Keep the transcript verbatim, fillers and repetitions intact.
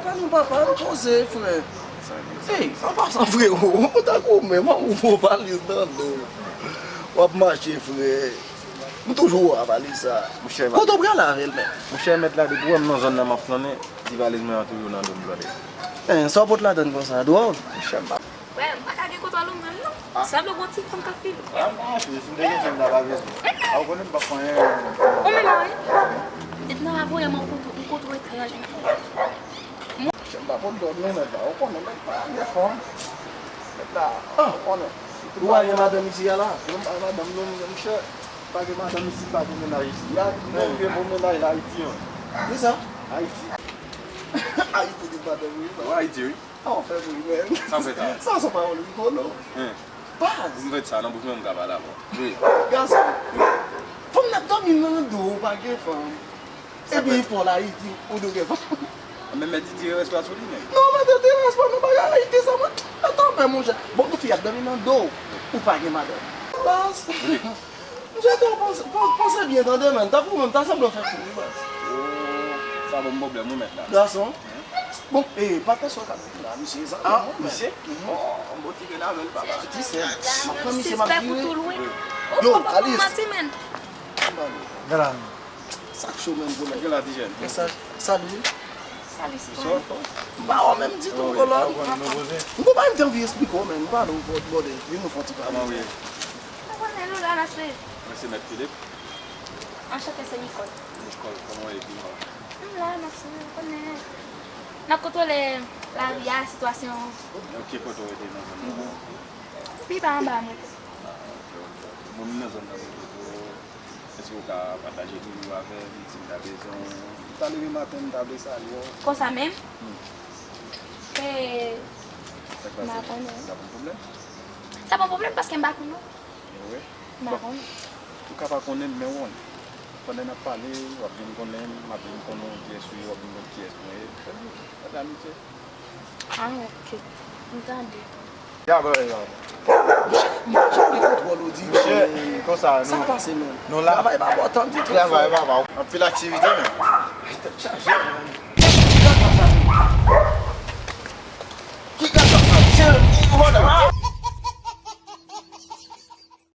Pa non, papa, ann koze, frè. Ey, an pasan, frewo, ou tankou ou menm, ou pran valiz nan do. W ap mache, frè. M toujou wè valiz sa. Monchè, kote w prale avè l, menm? Monchè, mèt la, depi w wè m nan zòn nan, m ap flannen, ti valiz mwen an toujou nan do m, tande. Men, sa w pot ladann konsa, dwòl? Monchè, m pa Wè, m pa ka gen kontwòl ou menm non. Sanble w gon ti fanm k ap file w. A, m pa mache, si m te gen fanm m ta pa vin. A, ou konnen m p ap fè anyen. Ou menm anyen? Depi nan lavoye m, m kontwòl, m kontwòl etranj. Monchè, m pa pot dòmi non, mèt la. Ou konnen mèt pa gen fanm. Mèt la, ou konnen. Ou pa gen madanm isi a la? Non, m pa gen madanm non, monchè. Pa gen madanm isi, pa gen mennaj isi. Ya, nou gen bon mennaj la Ayiti an. Kisa? Ayiti. Ayiti gen madanm wi. Ou Ayiti wi. Sa w fè pou li menm? Sa m fè sa? Sa se pawòl rigolo. Hein. Baz. Pou m fè sa nan bouch mwen, m ka pale avè w. Wi. Gason. Fanm nan dòmi nan do w, pa gen fanm. Epi pou l Ayiti, ou do gen fanm. Men mèt di ti respè sou li menm. Non, mèt di respè, non, bagay Ayiti sa, mwen. Atann, men monchè. Bon, tout fi ap dòmi nan do w, ou pa gen madanm. Baz. Wi. M swete w panse, pan-, panse byen tande, man. Tankou mwen, m ta sanble w fè kou wi, baz. Oh, sa ban m pwoblèm wi, mèt la. Gason. Bon, e, pa pèsonn k ap viv la, misye, zanmi mwen, men. Ah, misye? Mhm. Oh, m botire l avè l, papa. Ti sè, m ap pran misye, m ap vire. Yo, Alis. Sa k cho, menm, pou nèg? Gen la, ti jèn. Sa, salut. Salut, Sitwayen. M pa wè w menm ditou, kològ. M konprann, m te anvi esplike w, men m pale w, bòdè. Vin nou fè yon ti pale. Kòman w ye? Ou konnen nou la, n ap fè. Mwen se Mèt Filip. Anchante, se Nicole. Nicole, kòman w ye, Nicole? M la, n ap swiv, ou konnen. N ap kontwole lavi a, sitiyasyon. Ok, kote w rete nan zòn nan? Pi ba anba a m rete. Ah, ok, ok. Bon, m nan zòn nan, m rete tou. Èske w ka pataje nimewo avè m si m ta bezwen w? M ta leve maten, m ta vle salye w. Konsa menm? Hmm. E, m pa konnen. Sa pa yon pwoblèm? Sa pa yon pwoblèm paske m pa konnen w. Anyway. M pa konnen. Ou ka pa konnen m, men w konnen. Pandan n ap pale, w ap vin konnen m, m ap vin konnen w kiyès ou ye, w ap vin konn kiyès mwen ye. Fè nou fè de amitye. Ah, ok. M tande. Ya, bò, ya. Monchè, monchè, gen kontwòl ou di. Monchè, konsa, nou. Sa k pase, menm? Nou la. Travay pa bò, tande. Travay pa bò. Anpil aktivite, menm. Tèt chaje, menm. Ki gaz sa? Ki gaz sa? Hold on.